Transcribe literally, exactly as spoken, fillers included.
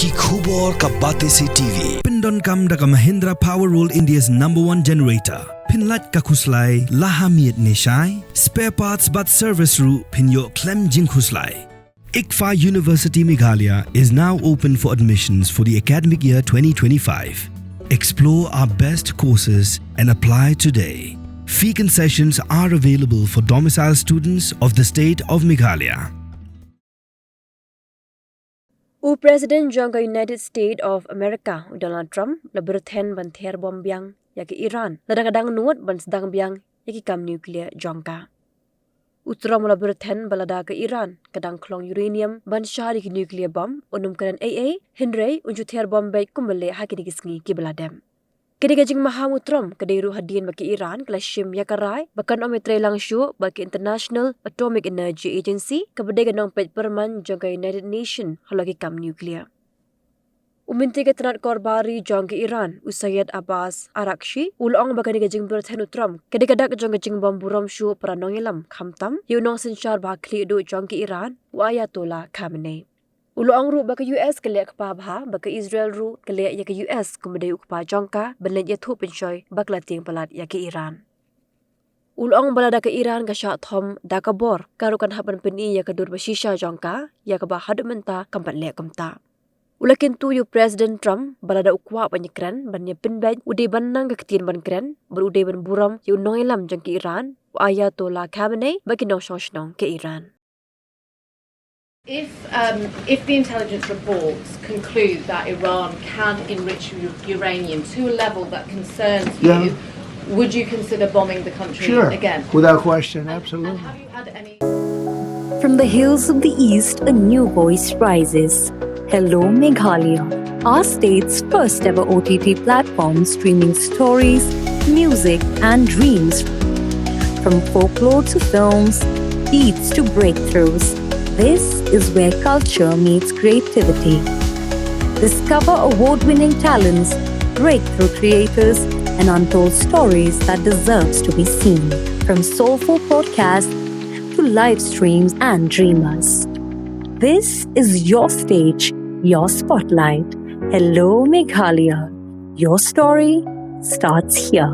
Ki khubor ka Batesi T V. Pyndonkam da ka Mahindra Power World, India's number one generator. Pynlait ka khuslai la ha miet ne shai. Spare parts bad service ruh phin ïoh khlem jingkhuslai. ICFAI University Meghalaya is now open for admissions for the academic year twenty twenty-five. Explore our best courses and apply today. Fee concessions are available for domicile students of the state of Meghalaya. U President jong ka United States of America, u Donald Trump, u la byrthen ban ther bom biang ïa ka Iran lada ka dang nud ban sdang biang ïa ki kam nuclear jong ka. U Trump u la byrthen ba lada ka Iran ka dang khlong uranium ban shah ïa ki nuclear bom, un ym kren ei ei, hynrei un ju ther bom beit kumba leh ha kine ki sngi kiba la dep. Kane ka jingmaham u Trump ka dei ruh hadien ba ka Iran ka la shim ïa ka rai ba kan ym ïatreilang shuh bad ka International Atomic Energy Agency, kaba dei ka nongpeit pyrman jong ka United Nations halor ki kam nuclear. U Myntri ka tnat kor bar ri jong ka Iran, u Syed Abbas Araghchi, u la ong ba kane ka jingbyrthen u Trump ka dei ka dak jong ka jingbym burom shuh para nongïalam, khamtam ïa u nongsynshar ba ha khlieh duh jong ka Iran, u Ayatollah Khamenei. U la ong ruh ba ka U S ka leh kpa bha, ba ka Israel ruh ka leh ïa ka U S kumba dei u kpa jong ka, ban leit ïathuh pynshoi ba ka la tieng palat ïa ka Iran. U la ong ba lada ka Iran ka shah thom da ka bor, ka ruh kan hap ban pyni ïa ka dur ba shisha jong ka, ïa kaba haduh mynta kam pat leh kumta. U la kyntu ïa u President Trump ba lada u kwah ban ïakren, ban ïa pynbeit, u dei ban nang ka ktien ban kren, bad u dei ban burom ïa u nongïalam jong ka Iran, u Ayatollah Khamenei, bad ki nongshong shnong ka Iran. If um, if the intelligence reports conclude that Iran can enrich u- uranium to a level that concerns Yeah. you, would you consider bombing the country Sure. again? Without question, And, and absolutely. have you had any? From the hills of the East, a new voice rises. Hello, Meghalaya. Our state's first ever O T T platform streaming stories, music, and dreams. From folklore to films, beats to breakthroughs, this is where culture meets creativity. Discover award winning talents, breakthrough creators, and untold stories that deserves to be seen. From soulful podcasts to live streams and dreamers. This is your stage, your spotlight. Hello, Meghalaya. Your story starts here.